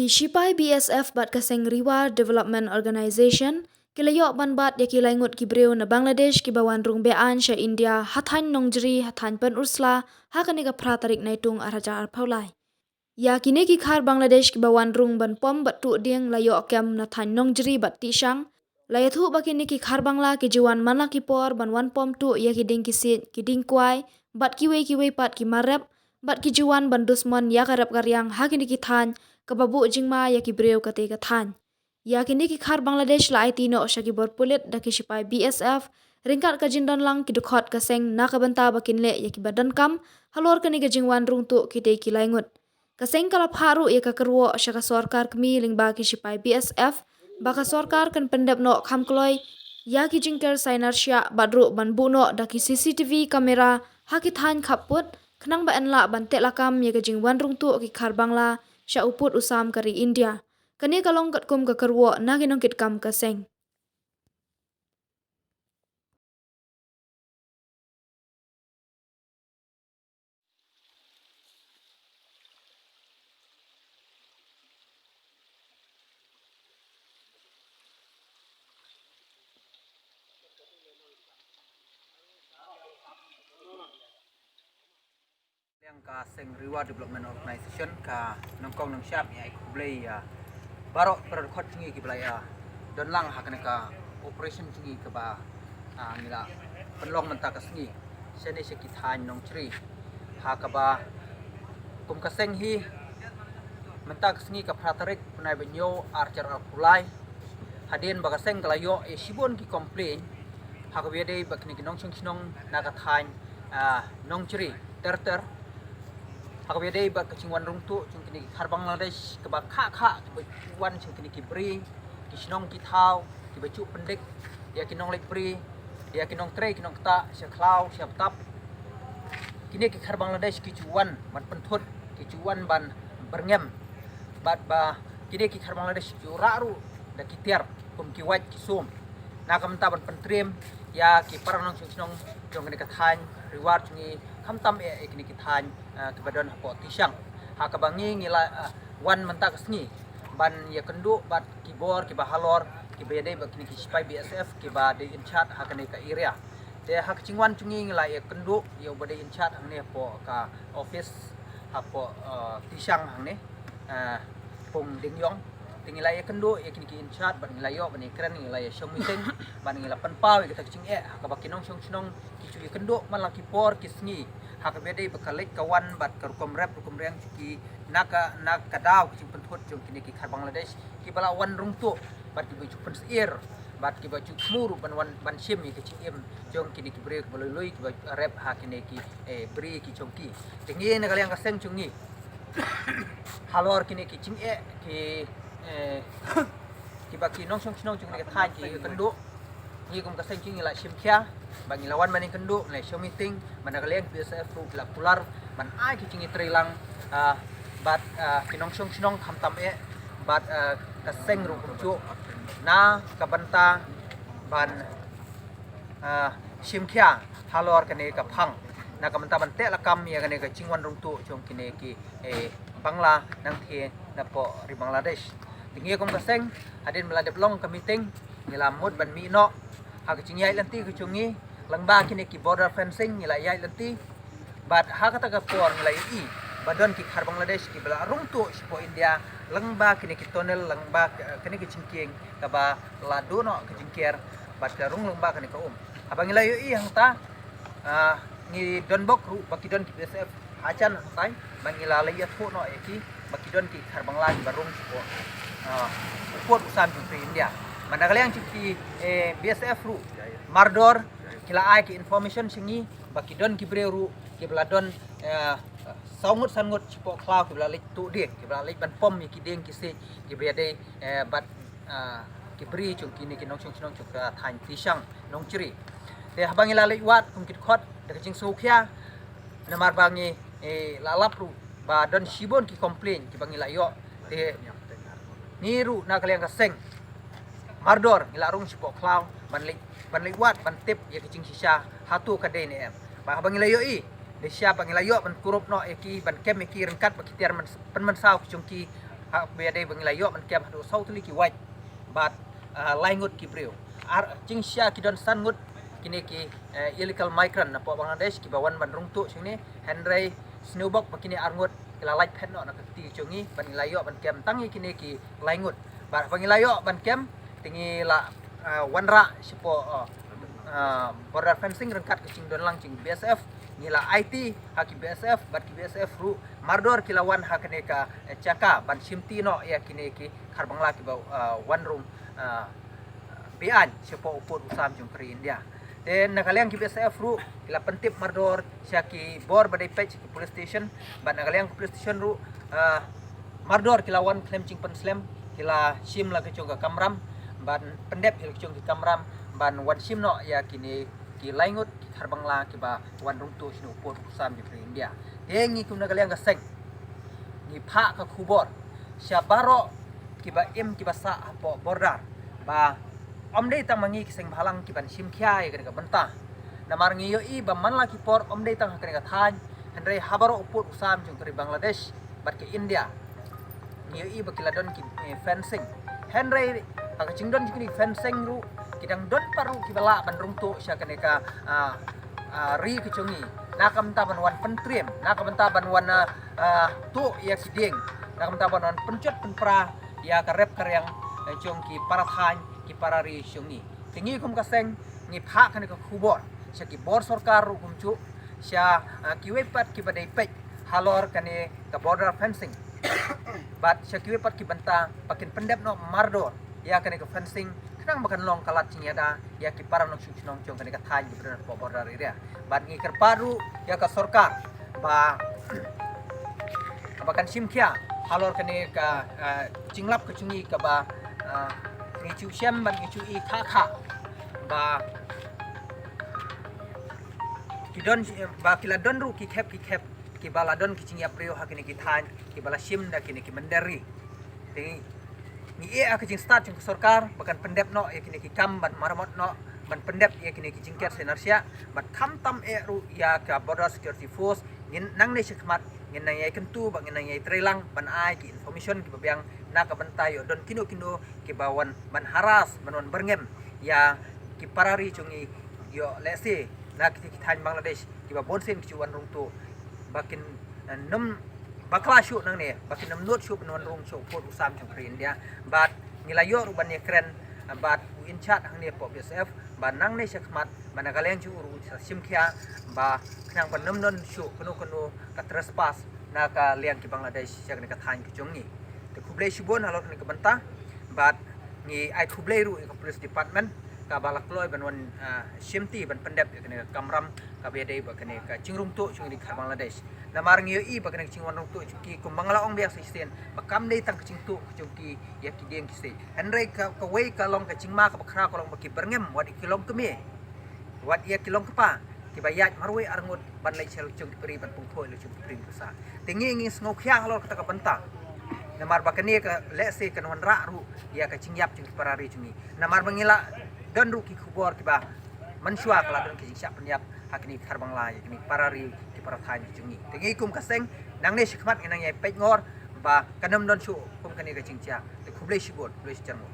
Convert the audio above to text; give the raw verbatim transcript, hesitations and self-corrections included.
Ki shipai B S F bad ka seng Riwar Development Organization ki la ïoh ban bat ïa ki laingut ki briew na Bangladesh kiba wan rung beaiñ sha India ha thaiñ Nongjri ha thaiñ Pynursla ha kane ka phra tarik Naitung ar hajar arphew lai. Ïa kine ki khar Bangladesh kiba wan rung ban pom bad tuh dieng la ïoh kem na thaiñ Nongjri bad Tishang. La ïathuh ba kine ki khar Bangla ki ju wan man la ki por ban wan pom tuh ïa ki dieng ki siej, ki dieng kwai bad kiwei kiwei pat ki mar rep, bad ki ju wan ban dusmon ïa ka rep ka riang ha kine ki thaiñ kaba buh jingma ïa ki briew katei ka thaiñ. Ïa kine ki khar Bangladesh la aiti noh sha ki bor pulit da ki shipai B S F ryngkat ka jingdon lang ki dkhot ka seng na ka bynta ba kin leh ïa kiba donkam halor kane ka jingwan rung tuh kitei ki laingut. Ka seng ka la phah ruh ïa ka kyrwoh sha ka sorkar kmie lyngba ki shipai B S F ba ka sorkar kan pyndep noh kham kloi ïa ki jingker sainar shiah bad ruh ban buh noh da ki C C T V camera ha ki thaiñ khappud khnang ba yn lah ban teh lakam ïa ka jingwan rung tuh ki khar Bangla sha u pud u sam ka ri India. Kane ka long katkum ka kyrwoh na ki nongkitkam ka seng. Liang ka seng Riwar Development Organization ka nongkong nongshap ïa khublei ïa baroh para dkhot jong ngi kiba la ïa don lang ha kane ka operation jong ngi kaba, ah, ngi la pynlong mynta ka sngi shane sha ki thaiñ Nongchri ha kaba kum ka seng hi mynta ka sngi ka phra tarik bnai ba hynñiew ar hajar arphew lai. Hadien ba ka seng ka la ïoh ïa shibun ki complain ha kaba ïadei bad kine ki nongshong shnong na ka thaiñ, ah, Nongchri ter ter ha kaba ïadei bad ka jingwan rung tuh jong kine ki khar Bangladesh kaba kha kha kiba wan jong kine ki bri ki shnong ki thaw kiba ju pyndik ïa ki nongleit bri ïa ki nongtrei ki nongktah sha khlaw sha btap. Kine ki khar Bangladesh ki ju wan ban pynthut ki ju wan ban byrngem bad ba kine ki khar Bangladesh ki ju rah ruh da ki tiar kum ki wait ki sum na ka bynta ban pyntriem ïa ki para nongshong shnong jong kane ka thaiñ Riwar jong ngi khamtam eh ïa kine ki thaiñ, ah, kiba don hapoh Tishang ha kaba ngi ngi la, ah, wan mynta ka sngi ban ïa kynduh bad ki bor kiba halor kiba ïadei bad kine ki shipai B S F kiba dei in charge ha kane ka area. Te ha ka jingwan jong ngi ngi la ïa kynduh ïa uba dei in charge hangne hapoh ka office hapoh, eh, Tishang hangne, eh, Pung Ding Yong. Te ngi la ïa kynduh ïa kine ki in charge bad ngi la ïoh bad ngi kren ngi la ïa shong meeting bad ngi la pynpaw ïa kata ka jingeh ha kaba ki nongshong shnong ki ju ïa kynduh man la ki por ki sngi ha kaba ïadei bad ka leit ka wan bad ka rukom rep rukom riang jong ki na ka, na ka daw ka jingpynthut jong kine ki khar Bangladesh kiba la wan rung tuh bad kiba ju pynsyier bad kiba ju thmu ruh ban wan ban shim ïa ka jingim jong kine ki briew kiba lui lui kiba rep ha kine ki, eh, bri ki jong ki. Te ngi na ka liang ka seng jong ngi halor kine ki jingeh ki, eh, kiba ki nongshong shnong jong kine ki thaiñ ki kynduh. Ngi kum ka seng jong ngi la shim khia ba ngi la wan ban ïa kynduh ngi la shong meeting ban na ka liang B S F ruh ki la kular ban ai ki jingïatreilang, ah, bad, ah, ki nongshong shnong khamtam eh bad, ah, ka seng ruh kumjuh na ka bynta ban, ah, shim khia halor kane ka phang na ka bynta ban teh lakam ïa kane ka jingwan rung tuh jong kine ki, eh, Bangla nangthie napoh ri Bangladesh. Te ngi kum ka seng hadien ba la dep long ka meeting ngi la mut ban mih noh ha ka jingïaid lynti ka jong ngi lyngba kine ki border fencing ngi la ïaid lynti. Bad ha kata ka por ngi la ïohi ba don ki khar Bangladesh kiba la rung tuh shapoh India lyngba kine ki tunnel lyngba, eh, kine ki jingkieng kaba la duh noh ka jingker bad ka rung lyngba kane ka um. Haba ngi la ïohi hangta, ah, ngi don bok ruh ba ki don ki B S F hajan hangtai ba ngi la leit ïathuh noh ïa ki ba ki don ki khar Bangla kiba rung shapoh, ah, u pud u sam jong ka ri India. Bad na ka liang jong ki, eh, B S F ruh mardor ki la ai ki information sha ngi ba ki don ki briew ruh kiba la don, eh, saw ngut san ngut shapoh khlaw kiba la leit tuh dieng kiba la leit ban pom ïa ki dieng ki siej kiba ïadei, eh, bad, ah, ki bri jong kine ki nongshong shnong jong ka thaiñ Tishang Nongchri. Te haba ngi la leit wad kum ki dkhot da ka jingsngewkhia namar ba ngi, eh, la lap ruh ba don shibun ki complain kiba ngi la ïoh. Te ngi ruh na ka liang ka seng mardor ngi la rung shapoh khlaw ban leit, ban leit wad ban tip ïa ka jingshisha hato ka dei ne em. Ba haba ngi la ïohi da shisha ba ngi la ïoh ban kurup noh ïa ki ban kem ïa ki ryngkat bad ki tiar myn-, pynmynsaw ki jong ki Ha ba ïadei ba ngi la ïoh ban kem haduh saw tylli ki wait bad, ah, lai ngut ki briew. Ar, jingshisha ki don san ngut kine ki, eh, illegal migrant napoh Bangladesh kiba wan ban rung tuh shane, hynrei sngewbok ba kine ar ngut ki la lait phet noh na ka kti jong ngi bad ngi la ïoh ban kem tang ïa kine ki lai ngut. Bad ba ngi la ïoh ban kem te ngi la, ah, wanrah shapoh, ah, ah, border fencing ryngkat ka jingdon lang jong B S F. Ngi la aiti ha ki B S F bad ki B S F ruh mardor ki la wan ha kane ka, eh, jaka ban shimti noh ïa kine ki khar Bangla kiba, ah, wan rung, ah, beaiñ shapoh u pud u sam jong ka ri India. Te na ka liang ki B S F ruh ki la pyntip mardor sha ki bor ba dei peit sha ki police station bad na ka liang ki police station ruh, ah, mardor ki la wan khlem jingpynslem, ki la shim la ka jong ka kamram ban pyndep ïa la ka jong ki kamram ban wan shim noh ïa kine ki lai ngut ki khar Bangla kiba wan rung tuh shane u pud u sam jong ka ri India. Te ngi kum na ka liang ka seng ngi phah ka khubor sha baroh kiba im kiba sah hapoh border ba ym dei tang ma ngi ki seng bhalang kiban shim khia ïa kane ka bynta. Namar ngi ïohi ba man la ki por ym dei tang ha kane ka thaiñ, hynrei ha baroh u pud u sam jong ka ri Bangladesh bad ka India ngi ïohi ba ki la don ki, eh, fencing. Hynrei ha ka jingdon jong kine ki fencing ruh ki dang don pat ruh kiba lah ban rung tuh sha kane ka, ah, ah, ri ka jong ngi na ka bynta ban wan pyntriem, na ka bynta ban wan, ah, ah, tuh ïa ki dieng, na ka bynta ban wan pynjot pynpra ïa ka rep ka riang, eh, jong ki para thaiñ, ki para ri jong ngi. Te ngi kum ka seng ngi phah kane ka khubor sha ki bor sorkar ruh kumjuh, sha, ah, kiwei pat kiba dei peit halor kane ka border fencing bad sha kiwei pat ki bynta ba kin pyndep noh mardor ïa kane ka fencing khnang ba kan long ka lad jingïada ïa ki para nongshong shnong jong kane ka thaiñ kiba don hapoh border area. Bad ngi kyrpad ruh ïa ka sorkar ba, ba kan shim khia halor kane ka, ah, jinglap ka jong ngi kaba, ah, ngi ju shem bad ngi ju i kha kha ba ki don, ba ki la don ruh ki khep ki khep kiba la don ki jingïap briew ha kine ki thaiñ kiba la shim da kine ki mynder ri. Te ngi ïeh ha ka jingstad jong ka sorkar ba kan pyndep noh ïa kine ki kam ban maramot noh, ban pyndep ïa kine ki jingker sainar siah bad khamtam eh ruh ïa ka Border Security Force. Ngin nangne shakhmat ngin nang ïai kyntu bad ngin nang ïai trei lang ban ai ki information kiba biang na ka bynta ïoh don kino kino kiba wan ban harass, ban wan byrngem ïa ki para ri jong ngi, ïoh lehse na kiti ki thaiñ Bangladesh kiba bun sien ki ju wan rung tuh ba kin, eh, nym bakla shuh nangne, ba kin nym nud shuh ban wan rung sha u pud u sam jong ka ri India. Bad ngi la ïoh ruh ban ïakren, eh, bad u in charge hangne hapoh B S F ba nangne shakhmat ba na ka liang jong u ruh u sa shim khia ba khnang ban nym don shuh kano kano ka trespass na ka liang ki Bangladesh sha kane ka thaiñ ka jong ngi. Te khublei shibun halor kane ka bynta bad ngi ai khublei ruh ïa ka police department kaba la kloi ban wan, ah, shimti ban pyndep ïa kane ka kamram kaba ïadei bad kane ka jingrung tuh jong ki khar Bangladesh. Namar ngi ïohi ba kane ka jingwan rung tuh jong ki kumba nga la ong biang sa shisien ba kam dei tang ka jingtuh jong ki ïa ki dieng ki siej, hynrei ka, kawei ka long ka jingma kaba khraw ka long ba ki byrngem wat ïa ki long kmie, wat ïa ki long kpa kiba ïaid marwei arngut ban leit sha la jong ki pari ban pynkhoi la jong ki pari pisa. Te ngi ngi sngewkhia halor kata ka bynta. Namar ba kane ka lehse kan wanrah ruh ïa ka jingïap jong ki para ri jong ngi. Namar ba ngi la don ruh ki khubor kiba mynshuwa ka la don ki jingshah pynïap ha kine ki khar Bangla ïa kine ki para ri ki para thaiñ jong ngi. Te ngi kum ka seng nangne shakhmat ngi nang ïai peit ngor ba kan nym don shuh kum kane ka jingjia. Te khublei shibun, khublei shibun.